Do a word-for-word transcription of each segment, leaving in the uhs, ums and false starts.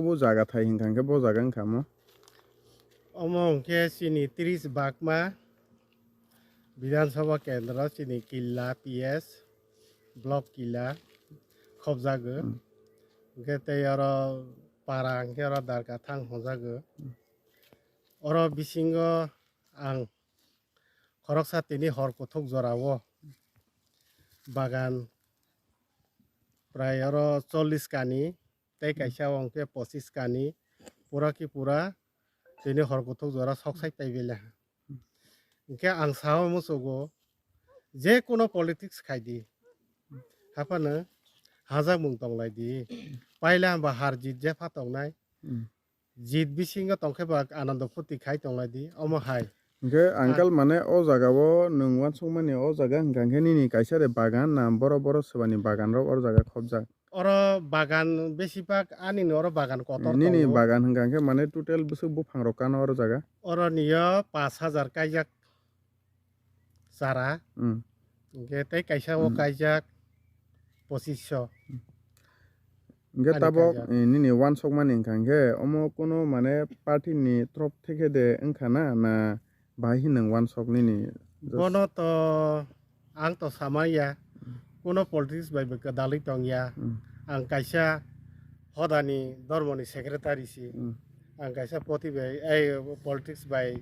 O jaga thai hinkha hwnkhe bo jaga wngkha mo? Omo hwnkhe chini tris bakma Bidhan Sabha Kendro chini Killa P S Block Killa khobjago. Hmm. Hwnkhe tei oro para hwnkhe oro Darkathang hwnjago. Hmm. Oro bisingo ang khoroksa tini hor kuthuk jorao bagan prai oro chollish kani tei kaisa o hwnkhe pochish kani pura ki pura tini hor kuthuk jora sok sai pai bele ha. Hwnkhe ang sao muchugo je kuno politics khai di haphano hajakmung tong lai di paila hwnba har jit jepha tongnai. Hmm. Jit bisingo tongkhe ba anando phuti khai tonglai di, omo hai. Hwnkhe ah, uncle mane o jaga o nwng uansukmani o jaga hwnkha hwnkhe nini kaisa de bagan na borok borok swbani bagan rok o jaga khobjak? Oro bagan besibak ani ni oro bagan kotor nini tongo. Bagan hwnkha hwnkhe mane total bwswk buphang rok kano oro jaga? Oro niyo pash hajar kaijak chara. Hmm. Hwnkhe tei kaisa o hmm kaijak pochis sho. Hwnkhe ani tabok kaijak. Eh, nini uansukmani hwnkha hwnkhe omo kuno mane party ni torof theke de wngkha na, na bahai hinwi uansuk nini? Just bono to ang to samaya, hmm, kuno politics bai bo kwdalwi tongya. Hmm. Ang kaisa hodani dormoni secretary si. Hmm. Ang kaisa poti bai, ei, politics bai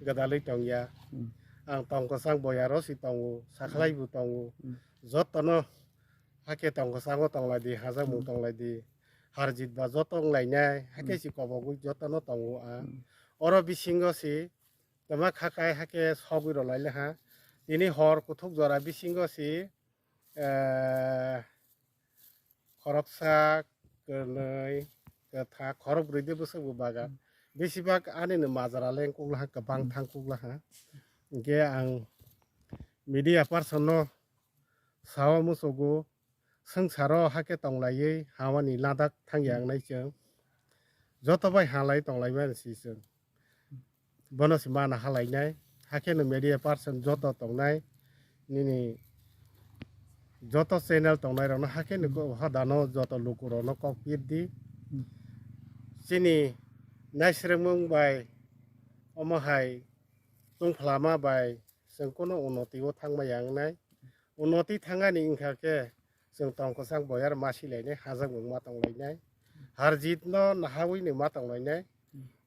gwdalwi tongya. Hmm. Ang tong kwchang boyaro si tongo, sakhlai bo tongo. Hmm. Jotono hakhe tong kwchango tonglai di, hajakmung hmm tonglai di, harjit ba joto wnglainai, hakhe hmm si kobogwi jotono tongo ang. Hmm. Oro bisingo si twma khakai hakhe sogwi rwlai le ha. Tini hor kuthuk jora bisingo si, eh, khoroksa, kwnwi, kwthak, khorokbrwi de bwswk bo bagan. Hmm. Besibak ani no majra leng kuk laha, kwbang hmm thang kuk laha. Hwnkhe ang media person no sao muchugo, swngcharo hakhe tonglaiwi hamani ladak thangya hmm wngnai chwng. Joto bai halai tonglaimani si chwng. Bono se mana halainai, hakhe no media person joto tongnai, nini joto channel tongnai rokno hakhe no ko-, hodano joto luku rokno kok pir di. Chini naisrwngmung bai omo hai tungphlama bai chwng kuno unnoti o thangma ya wngnai. Unnoti thangani wngkha khe chwng tong kwchang boyar ma silainai, hajakmung ma tonglainai, harjit no nahawi ni ma tonglainai.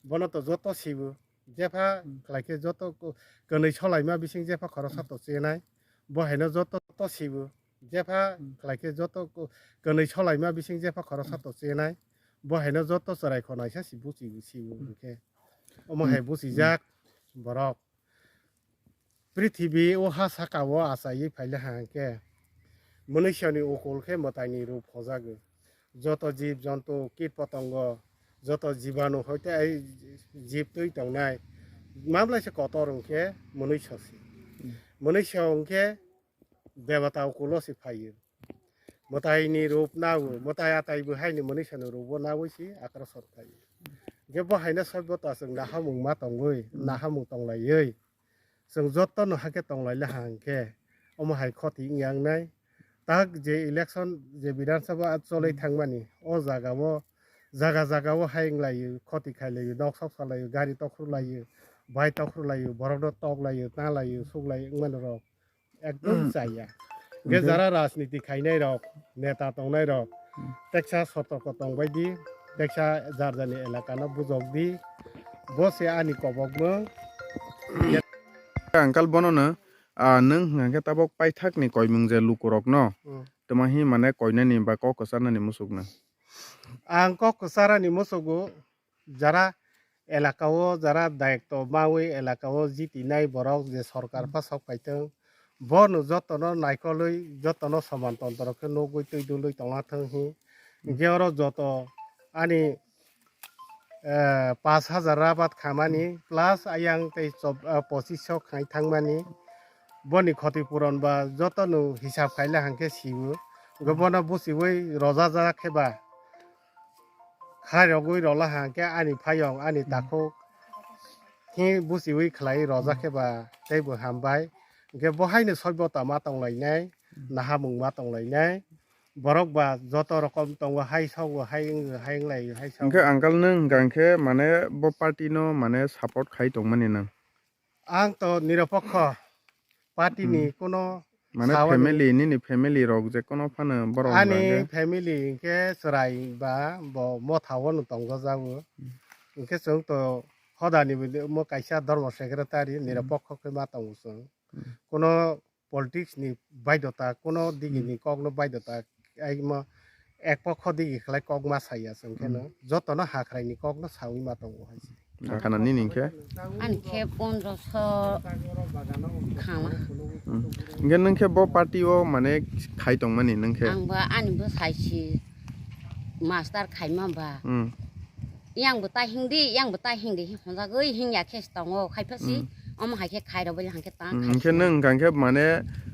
Bono to joto sibo, jepha hmm khlai khe joto ko-, kwnwi solaima bising jepha khoroksa to chenai, bo haino joto to sibo, jepha hmm khlai khe joto ko-, kwnwi solaima bising jepha khoroksa to chenai, bo haino joto chwrai khonaisa si buchi sibo hmm hwnkhe. Omo hmm hai buchijak borok. Prithibi o ha saka o achaiwi phaile ha hwnkhe, mwnwisoni ukul khe mwtaini rup hojago. Joto jib jontu, kit potongo, joto jibanu hoite ai jib twi tongnai, mamlaisa kotor hwnkhe mwnwisosi. Mwnwiso hwnkhe debata ukulo se phaio. Mwtaini rup nao, mwtai atai bo haini mwnwisani rup o nawi se akrason khlai. Hwnkhe bo haino soibota chwng nahamung ma tongwi, nahamung tonglaiwi, chwng jotono hakhe tonglaile ha hwnkhe, omo hai khoti wngya wngnai. Tak je election, je Bidhan Sabha cholwi thangmani, o jaga o, jaga jaga o hai wnglaio, khoti khailaio, nok sok salaio, gari tokhorlaio, bai tokhorlaio, borokno toklaio, talaio, suklaio wngmani rok. Ekdom chaya. Hwnkhe jara rajniti khainai rok, neta tongnai rok, teksa sotorko tongbai di, teksa jar jarni elaka no bujok di. Bo se ani kobokmung. Uncle bono no, ah, nwng hwnkhe tabok paithak ni koimung je luku rok no. Hmm. Tamo hi mane koinani ba kok kwcharnani muchuk no. Ang kok kwcharani muchugo, jara elaka o, jara dayokto mawi elaka o jitinai borok je sorkar hmm phasok paitwng, bono jotono naikolwi, jotono soman tontro khe nugwi twi dulwi tongna thang hi. Hmm. Hwnkhe oro joto ani, eh, pash hajar rabat khamani, hmm plus ayang tei chob-, eh, pochis so khai thangmani, boni khoti puron ba jotono hisab khaile hwnkhe sio. Hwnkhe hmm bono buchiwi rojak jak khe ba, khairogwi rola hwnkhe ani phayong, ani hmm takhuk hi buchiwi khlai rojak hmm khe ba tei bo hambai. Hwnkhe bo haino soibota ma tonglainai, hmm nahamung ma tonglainai. Borok ba joto rokom tongo, hai sogo, hai wng, hai wng lai, hai sogo. Hwnkhe uncle nwng hwnkha hwnkhe mane bo party no mane support khai tongmani nwng? Ang to nirapokho party ni Hmm. Kuno Mane sawani family, nini family rok je kono phano borok Ani hwnkhe? Family hwnkhe chwrai ba bo motha o no tongo jago. Hmm. Hwnkhe chwng to hodani bo mo kaisa dharma secretary Hmm. nirapokho khe ma tongo chwng. Hmm. Kuno politics ni baidota, kuno digi Hmm. ni kok no baidota, ai mo ek pokho digi khlai kok ma saya chwng khe no. Hmm. Joto no hakrai ni kok no sawi ma tongo hai se. Khana nini khe? Ani khe pondroso khama. Hmm. Hwnkhe nwng khe bo party o mane khai tongmani nwng khe? Ang ba ani bo sai si master khaima ba. Hmm. Yang bo ta hingdi, yang bo ta hingdi, honjagwi hingya khe tongo, khai phasi, Hmm. omo hai khe khai rw bali hang khe ta Hmm, khai hwnkhe si. Nwng hwnkha khe mane,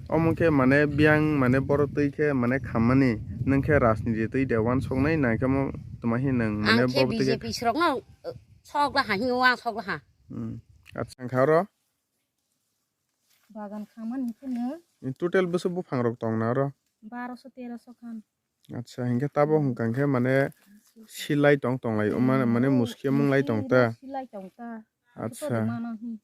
omo khe mane biyang mane boro twi khe mane khammani, nwng khe rajniti twi de uansuknai, nai khe mo tuma hi nwng mane Ang khe bo twi khe B J P srok no, uh, sok la ha, hino ang sok la ha. Hmm. Acha, hwnkha oro? Bagan khamani khe no. Total bwswk buphang rok tong na oro? Baroso teroso khan. Acha, hinkhe tabo Hmm. hwnkha khe mane silai tong tonglai, o mane, mane Hmm, muskhe mung lai tong ta. Silai tong ta. Acha. Kotor mano hi.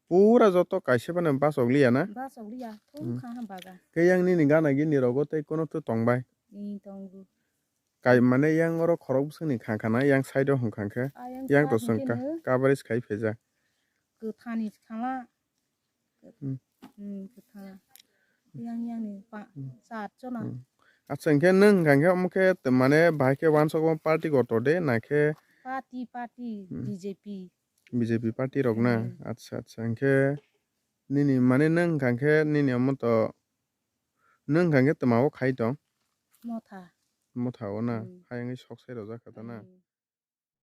Pura joto kaisa phano bachok liya na? Bachok liya, thung Hmm. kha ha bagan. Khe yang nini gana gini rogo tei kono to tongbai? Ni tongo. Kai mane yang oro khorok bwswkni kha kha na, yang side o hwnkha khe? Ah, yang Yang to side swng ni ka, no. Coverage khai phaijak. Kwthani khala. Hmm. Hmm, kwthang. Yang, yang ni pa, Hmm. Sat jona. Hmm. Acha, hwnkhe nwng hwnkha khe omo khe t-, mane bahai khe uansukma party kotor de, na khe Party, party, Hmm. B J P. B J P party rok na? Hmm. Acha, acha. Hwnkhe nini mane nwng hwnkha khe nini omo to nwng hwnkha khe twma o khai tong? Motha. Motha o na? Hmm. Hayungwi sok sai rojak kha ta na? Hmm.